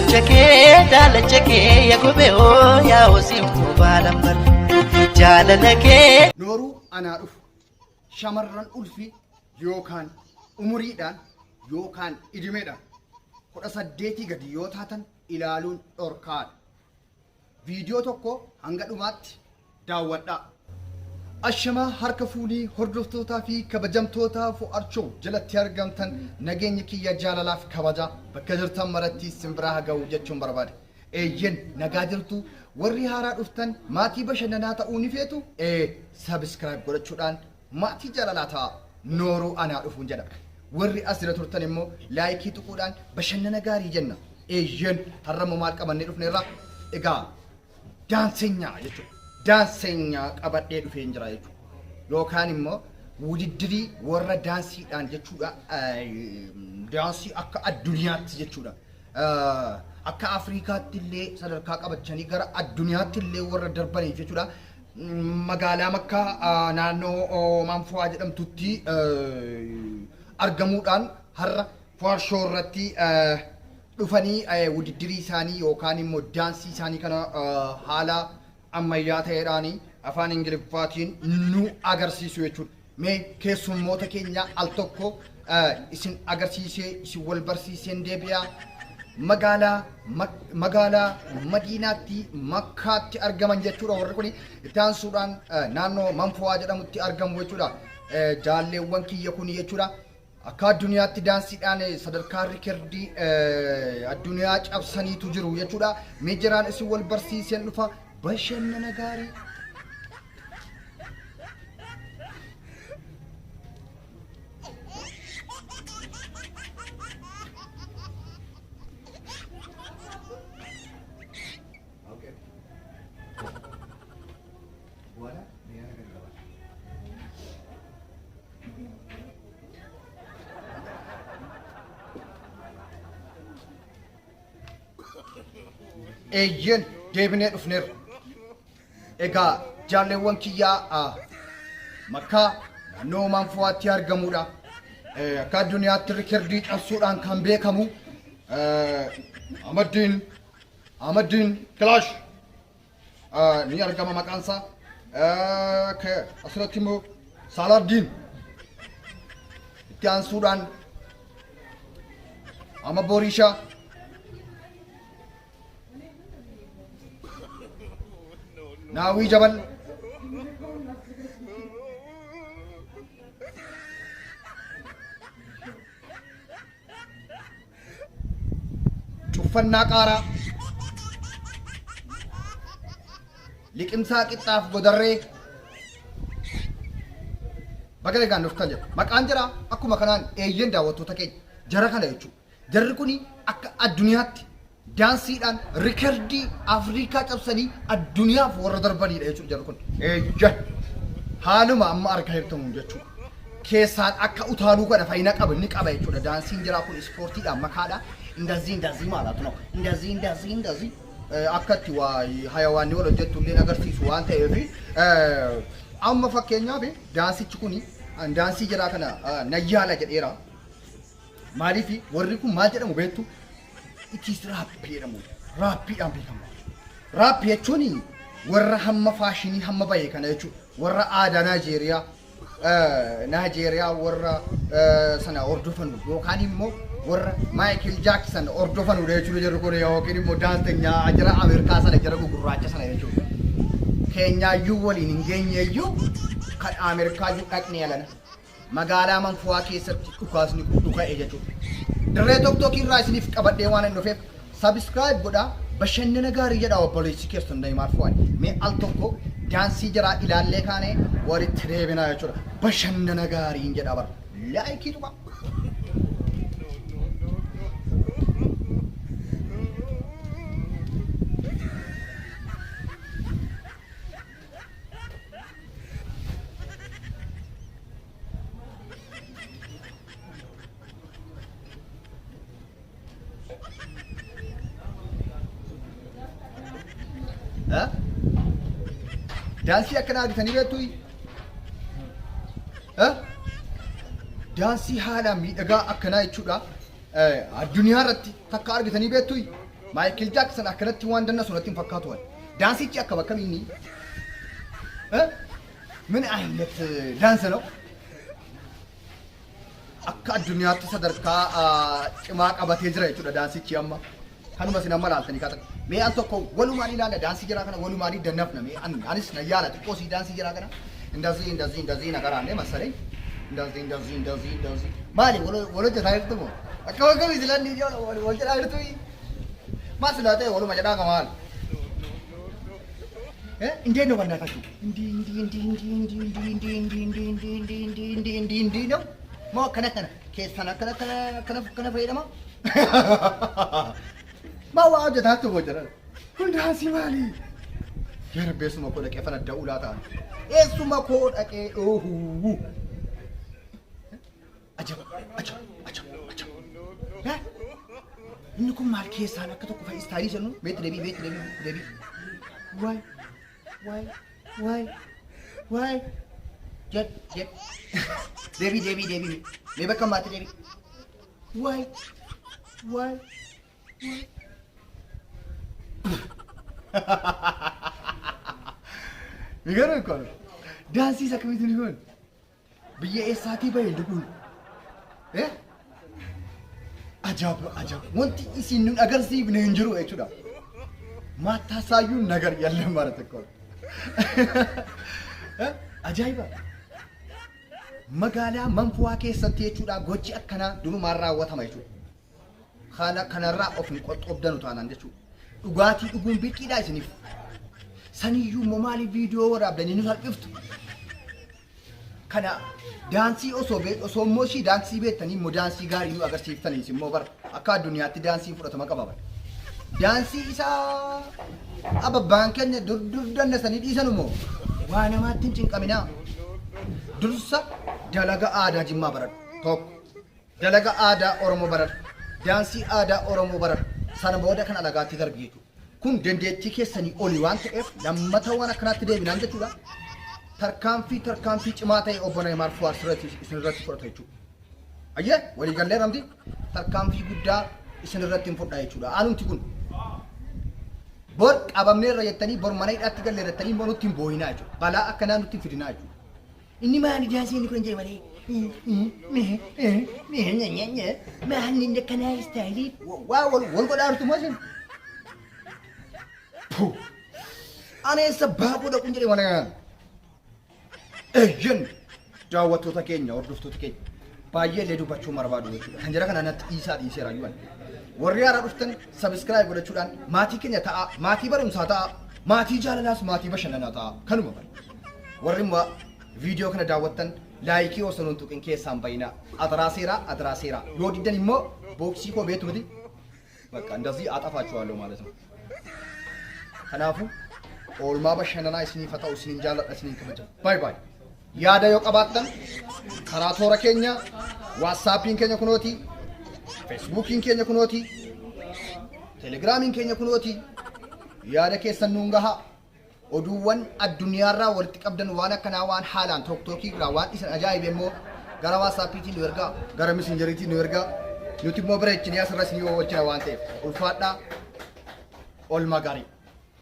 Daalacha kee daalacha kee ya gobee hoo yaa hosiin baalan jaalala kee. Nooruu anaa dhufu. Shamarran ulfi yookaan umuriidhaan yookaan idimeedhaan 18 gadi yoo taatan ilaaluun dhorkaadha. Viidiyoo tokko hanga dhumaatti daawwadhaa. Ashamaa harka fuunii hordoftootaa fi kabajamtoota Fu'aad Show jalatti argamtan, nageenyi kiyya jaalalaaf kabajaa bakka jirtan maratti isin biraa haa ga'u jechuun barbaade. Eeyyen, nagaa jirtu. Warri haaraa dhuftan maatii bashannanaa ta'uu ni feetu, ee subscribe godhachuudhaan maatii jaalalaa ta'a. Nooruu anaa dhufuun jedha. Warri as jala turtan immoo laayikii tuquudhaan bashannana gaarii jenna. Eeyyen, har'a immoo maal qabannee dhufneerra? Egaa daansenyaa jechuudha. Daansenyaa qabadhee dhufeen jira jechuudha. Yookaan immoo wudiddirii warra daansiidhaan jechuudha. Daansii akka addunyaatti jechuudha. Akka Afrikaatti illee sadarkaa qabachanii gara addunyaatti illee warra darbaniif jechuudha. Magaalaa Makkaa naannoo Maanfu'aa jedhamtutti argamuudhaan har'a Fu'aad Show irratti dhufanii wudiddirii isaanii yookaan immoo daansii isaanii kana haala ammayyaa ta'eedhaan afaan Ingiliffaatiin nu agarsiisu jechuudha. Mee keessummoota keenya al tokko isin agarsiisee isin wal barsiiseen deebi'a. Magaalaa Madiinaatti, Makkaatti argaman jechuudha warri kun. Itti aansuudhaan naannoo Manfu'aa jedhamutti argamu jechuudha. Jaalleewwan kiyya kun jechuudha. Akka addunyaatti daansiidhaan sadarkaa rikerdii addunyaa cabsaniitu jiru jechuudha. Mee jiraan isin wal barsiiseen dhufa, bashannana gaarii. Eeyyeen, deebinee dhufneerra. Egaa jaalleewwan kiyyaa, Makkaa naannoo Maanfuwaatti argamudha. Akka addunyaatti rikerdii cabsuudhaan kan beekamu Ahmaddiin Kilaash ni argama maqaan isaa. Asirratti immoo Saalaaddiin, itti aansuudhaan Amma Booriishaa, Naawwii Jabal, Cuffannaa Qaaraa, Liqimsaa Qixxaaf Godarree, baga nagaan dhuftan jedha. Maqaan jira akkuma kanaan. Eeyyen, daawwattoota keenya, jara kana jechuudha. Jarri kun akka addunyaatti daansiidhaan rikerdii Afrikaa cabsanii addunyaaf warra darbanidha jechuudha jarri kun. Eeyyen, haaluma amma argaa jirtamu jechuudha. Keessaan akka utaaluu kana fayyina qaba ni qaba jechuudha. Daansiin jiraa kun ispoortiidhaan makaadha. Indazii indazii maalaatu nama. Indazii indazii indazii. Akka itti waa hayawaanni wal hojjettu illee agarsiisu waan ta'eef, amma fakkeenyaaf daansichi kun daansii jiraa kana nan yaala jedheera. Maaliif warri kun maal jedhamu beektu? It is rap jedhamu. Raappiidhaan beekamu. Rap jechuun warra hamma faashinii hamma bahe kana jechuudha. Warra aadaa Naajeeriyaa warra sana hordofanu yookaan immoo warra Maayikil Jaaksan hordofanudha jechuudha jarri kun, yookiin immoo daansenyaa jara Ameerikaa sana, jara gugurraacha sana jechuudha. Keenyaayyuu waliin hin geenyeeyyuu kan Ameerikaayyuu dhaqnee alana. Magaalaa Manfu'aa keessatti dhukaasni kun dhuka'e jechuudha. Dirree Toktookii irraa isiniif qabadhee waan hin dhufeef subscribe godhaa, bashannana gaarii jedha obboleessi keessan Neeymaar Fu'aad. Mee al tokko daansii jaraa ilaallee kaanee walitti deebinaa jechuudha. Bashannana gaariin jedha bara. Laayikii tuqaa. Daansii akkanaa argitanii beektuu? Daansii haalaan miidhagaa akkanaa jechuudha. Addunyaa irratti takka argitanii beektuu? Maayikil Jaaksan akkanatti waan dannasu natti hin fakkaatu waan. Daansichi akka bakka inni ምን አይነት ዳንስ ነው? Akka addunyaatti sadarkaa cimaa qabatee jira jechuudha daansichi amma. Kanuma isin amma laaltanii kaatan. Mee al tokko walumaan ilaalla daansii jiraa kana walumaan dannafna mee anis na yaala xiqqoo sii daansii jiraa kana. እንደዚህ እንደዚህ እንደዚህ ነገር አለ መሰለኝ። እንደዚህ እንደዚህ እንደዚህ እንደዚህ maali wal hojjetaa jirtu moo? Akka bakka silanni wal jedhaa jirtu maal silaa ta'e waluma jedhaa maal? እንዴት ነው በእናታችሁ? እንዲህ እንዲህ እንዲህ እንዲህ እንዲህ እንዲህ እንዲህ እንዲህ እንዲህ እንዲህ እንዲህ እንዲህ እንዲህ እንዲህ እንዲህ ነው moo akkana akkana keessan akkana akkana akkana akkana fayyadama? Maa waa hojjetaa jirtu moo jedhan? Kun daansii maali? Yaa Rabbi eessuma koo dhaqee fanadda'uu laata? Eessuma koo dhaqee dhoohuu? Ajab ajab ajab ajab! Inni kun maal keessaan akka tokko fa'i istaayilii jennu meetti deebii meetti deebii deebii. Waay waay waay waay jed jed deebii deebii deebii mee bakka ammaatti deebii. Waay waay waay. የሚገርም እኮ ነው። Daansii isa akkamitti kun? Biyya eessaatii bahe inni kun? Ajaa'ib ajaa'ib! Wanti isin nun agarsiifne hin jiru jechuudha. ማታሳዩን ነገር የለም ማለት እኮ ነው። Ajaa'iba! Magaalaa Manfuwaa keessatti jechuudha gochi akkanaa durumaan raawwatama jechuudha. Kana kanarraa of hin qoxxoobdanu taanaan jechuudha. Dhugaatii dhuguun birqiidha isiniif. Saniyyuu immoo maaliif viidiyoo waraabdanii nu salphiftu? Kana daansii osoo osoo immoo ishii daansii beektanii immoo daansii gaarii nu agarsiiftaniis immoo bara akka addunyaatti daansiin fudhatama qaba bara. Daansii isaa ababbaan keenya dur dur dandasanii dhiisan immoo waa namaatti hin cinqaminaa. Dursa dalaga aadaa Jimmaa baradhu tokko. Dalaga aadaa Oromoo baradhu. Daansii aadaa Oromoo baradhu. Sana booda kan alagaatti darbi jechuudha. Kun dandeettii keessanii olii waan ta'eef lammata waan akkanaatti deebinaan jechuudha. Tarkaanfii tarkaanfii cimaa ta'e obbo Neemaar Fuwaar isin irratti fudhata jechuudha. Ayyee walii gallee ramti tarkaanfii guddaa isin irratti hin fudhaa jechuudha. Anumti kun bor qabamneerra jettanii bor mana hidhaatti galleerra jettanii immoo nutti hin boo'inaa jechuudha. Balaa akkanaa nutti hin fidinaa jechuudha. Inni maali daansii inni kun jedhe malee maali inni akkanaa istaayilii waa wal wal godhaa jirtu moo isin? Ani eessa baaboo dhaquun jedhe mana kana. Eeyyan daawwattoota keenya hordoftoota keenya baay'ee illee dubbachuu barbaadu jechuudha. Kan jara kana natti dhiisaa dhiiseera iyyuu ani. Warri haaraa dhuftan subscribe godhachuudhaan maatii keenya ta'a, maatii barumsaa ta'a, maatii jaalalaas maatii bashannanaa ta'a. Kanuma bara. Warri immoo viidiyoo kana daawwattan like osoo hin tuqin keessaan bayinaa. Adaraa seeraa adaraa seeraa. Yoo diddan immoo booksii koo beektu miti. በቃ እንደዚህ አጠፋችኋለሁ ማለት ነው። Kanaafuu oolmaa bashannanaa isiniif haa ta'u isiniin jaalladha isiniin kabaja. Bye bye. Yaada yoo qabaattan karaa toora keenya waatsaappiin keenya kunooti, feesbuukiin keenya kunooti, telegiraamiin keenya kunooti. Yaada keessan nuun gahaa. Oduuwwan addunyaarraa walitti qabdan waan akkanaa waan haalaan tiktookii irraa waan isin ajaa'ibe immoo gara waatsaappiitiin nu ergaa, gara miseenjeriitiin nu ergaa. Nuti immoo bira ichinii asirra isin yoo wajjina waan ta'eef ulfaadhaa oolmaa gaarii.